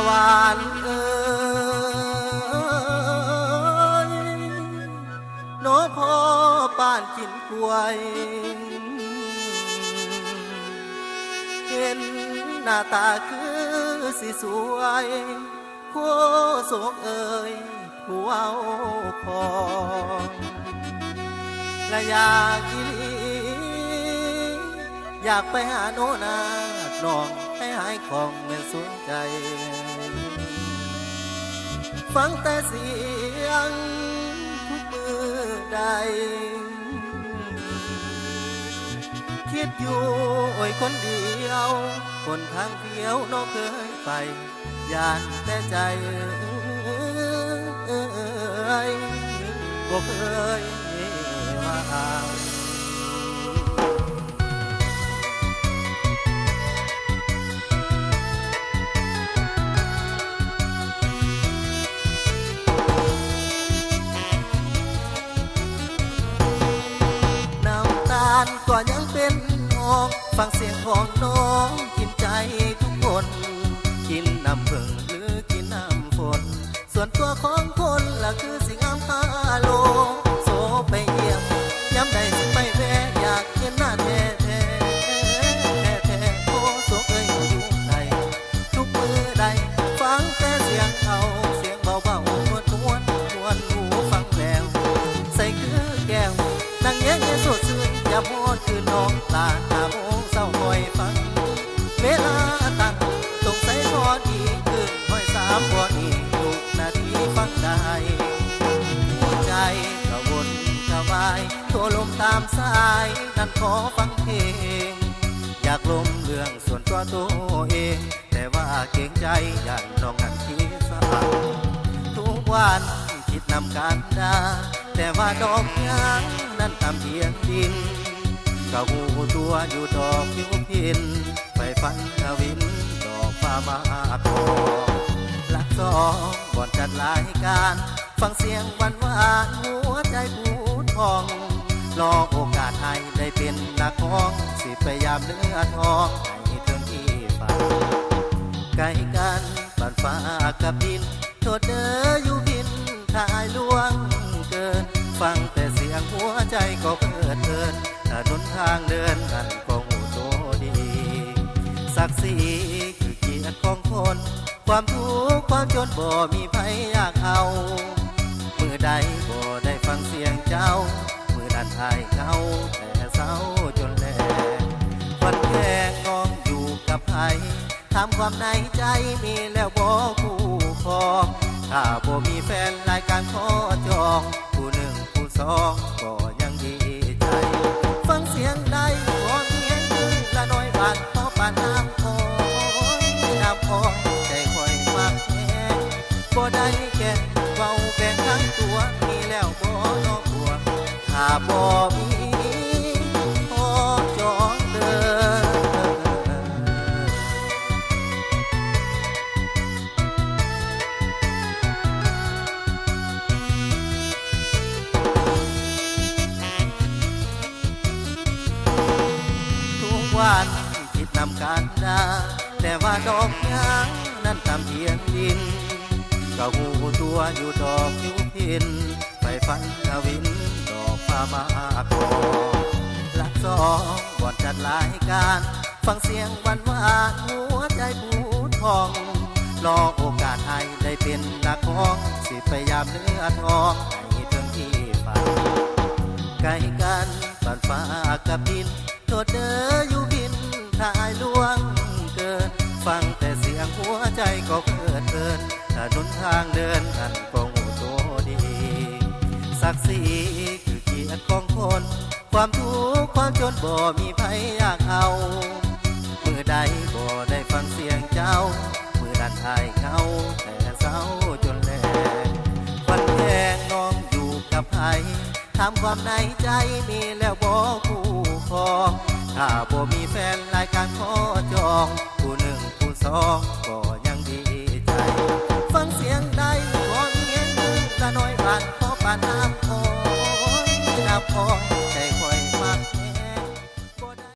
ວານເອີຍ ໜໍ່ພໍ່ປານກິນກ້ວຍ ເຫັນໜ້າຕາຄືຊິສວຍ ໂຄສົກເອີຍ ຜູ້ເວົ້າຂອງ ລະຢາກອີ່ຫຼີ ຢາກໄປຫາໂນນາດນ້ອງ ໃຫ້ຫາຍຂ້ອງແມ່ນສວງໃຈ ຟັງແຕ່ສຽງທຸກມື້ໃດ ຄິດຢູ່ໂອຍຄົນດຽວ ຫົນທາງທ່ຽວນ້ອງເຄີຍໄປ ຢ້ານແຕ່ໃຈເອີຍ ບໍ່ເຄີຍວ່າ ນ້ຳຕານກໍຍັງເປັນນອງ ຟັງສຽງຂອງນ້ອງກິນໃຈທຸກຄົນ ກິນນ້ຳເຜິ້ງຫຼືກິນນ້ຳຝົນ ສ່ວນຕົວຂອງຄົນລະຄືຊິງາມຄາໂລ ໂສໄປຢ້ຽມ ຍາມໃດຊິໄປແວ່ ຢາກເຫັນໜ້າແທ້ໆ ແທ້ໆ ໂອ້ ໂສເອີຍ ຢູ່ໃສ ທຸກມື້ໃດ ຟັງແຕ່ສຽງເຂົາ ສຽງເບົາໆ ມ່ວນໆ ມ່ວນຫູຟັງແລ້ວ ໃສຄືແກ້ວ ນັ່ງແຍງເຍໂສດຊື່ນ ຢາມຮອດຄືນ້ອງ ລາຫ້າໂມງເຊົ້າຄ່ອຍຟັງ ເວລາຕັ້ງຕົງໃສພໍດີ ຄືນຮ້ອຍສາມພໍດີ ທຸກນາທີຟັງໄດ້ ຫົວໃຈກະວົນກະວາຍ ໂທລົມຕາມສາຍ ນັ້ນຂໍຟັງເພງ ຢາກລົມເລື່ອງສ່ວນຕົວໂຕເອງ ແຕ່ວ່າເກງໃຈ ຢ້ານນ້ອງນັ້ນຂີ້ສະອາດ ທຸກວັນຄິດນຳກັນດາ ແຕ່ວ່າດອກຍາງນັ້ນຕ່ຳພຽງດິນ ກະຮູ້ຕົວຢູ່ດອກຢູ່ພິນ ໄຟຝັນທະວິນ ດອກຟ້າມາອາກອນ ຫຼັກສອງ ບ່ອນຈັດລາຍການ ຟັງສຽງຫວານໆ ຫົວໃຈພູທອງ ລໍໂອກາດໃຫ້ໄດ້ເປັນນັກຮ້ອງ ຊິໄປຢາມເນື້ອທອງ ໃຫ້ເຖິງທີ່ຝັນ ໃກ້ກັນ ປານຟ້າກັບດິນ ໂທດເດີຢູ່ພິນ ຖ້າອ້າຍລ່ວງເກີນ ຟັງແຕ່ສຽງຫົວໃຈກໍເພີດເພີນ ຖະໜົນທາງເດີນນັ້ນກໍຮູ້ໂຕດີ ສັກສີຄືກຽດຂອງຄົນ ຄວາມທຸກຄວາມຈົນບໍ່ມີໃຜຢາກເອົາ ມື້ໃດບໍ່ໄດ້ຟັງສຽງເຈົ້າ ມື້ນັ້ນອ້າຍເຫງົາແຕ່ເຊົ້າຈົນແລງ ວັນແລງນ້ອງຢູ່ກັບໃຜ ຖາມຄວາມໃນໃຈມີແລ້ວບໍ່ຄູ່ຄອງ ຖ້າບໍ່ມີແຟນລາຍການຂໍຈອງ ຜູ້ໜຶ່ງຜູ້ສອງກໍຍັງດີໃຈ ຟັງສຽງໃດກໍມີແຮງຄືລະນ້ອຍບ້ານພໍປານນ້ຳອ້ອຍ ນ້ຳອ້ອຍໃຈຂ້ອຍມັກແຮງ ບໍ່ໄດ້ແກ່ເວົ້າແບ່ງທັງຕົວ ມີແລ້ວບໍ່ນ້ອງບົວ ຖ້າບໍ່ມີຂໍຈອງເດີ ທຸກວັນຄິດນຳກັນນາ ແຕ່ວ່າດອກຍາງນັ້ນຕ່ຳພຽງດິນ ກະຮູ້ຕົວຢູ່ດອກຢູ່ພິນ ໄຟຝັນທະວິນ ດອກຟ້າມາອາກອນ ຫຼັກສອງ ບ່ອນຈັດລາຍການ ຟັງສຽງຫວານໆ ຫົວໃຈພູທອງ ລໍໂອກາດໃຫ້ໄດ້ເປັນນັກຮ້ອງ ຊິໄປຢາມເນື້ອທອງ ໃຫ້ເຖິງທີ່ຝັນ ໃກ້ກັນ ປານຟ້າກັບດິນ ໂທດເດີຢູ່ພິນ ຖ້າອ້າຍລ່ວງເກີນ ຟັງແຕ່ສຽງຫົວໃຈກໍເພີດເພີນ ຖະໜົນທາງເດີນນັ້ນກໍຮູ້ໂຕດີ ສັກສີຄືກຽດຂອງຄົນ ຄວາມທຸກຄວາມຈົນບໍ່ມີໃຜຢາກເອົາ ມື້ໃດບໍ່ໄດ້ຟັງສຽງເຈົ້າ ມື້ນັ້ນອ້າຍເຫງົາແຕ່ເຊົ້າຈົນແລງ ວັນແລງນ້ອງຢູ່ກັບໃຜ ຖາມຄວາມໃນໃຈມີແລ້ວບໍ່ຄູ່ຄອງ ຖ້າບໍ່ມີແຟນລາຍການຂໍຈອງ ຜູ້ໜຶ່ງຜູ້ສອງກໍຍັງດີໃຈ ຟັງສຽງໃດກໍມີແຮງຄືລະນ້ອຍບ້ານພໍປານນ້ຳອ້ອຍ ນ້ຳອ້ອຍໃຈຂ້ອ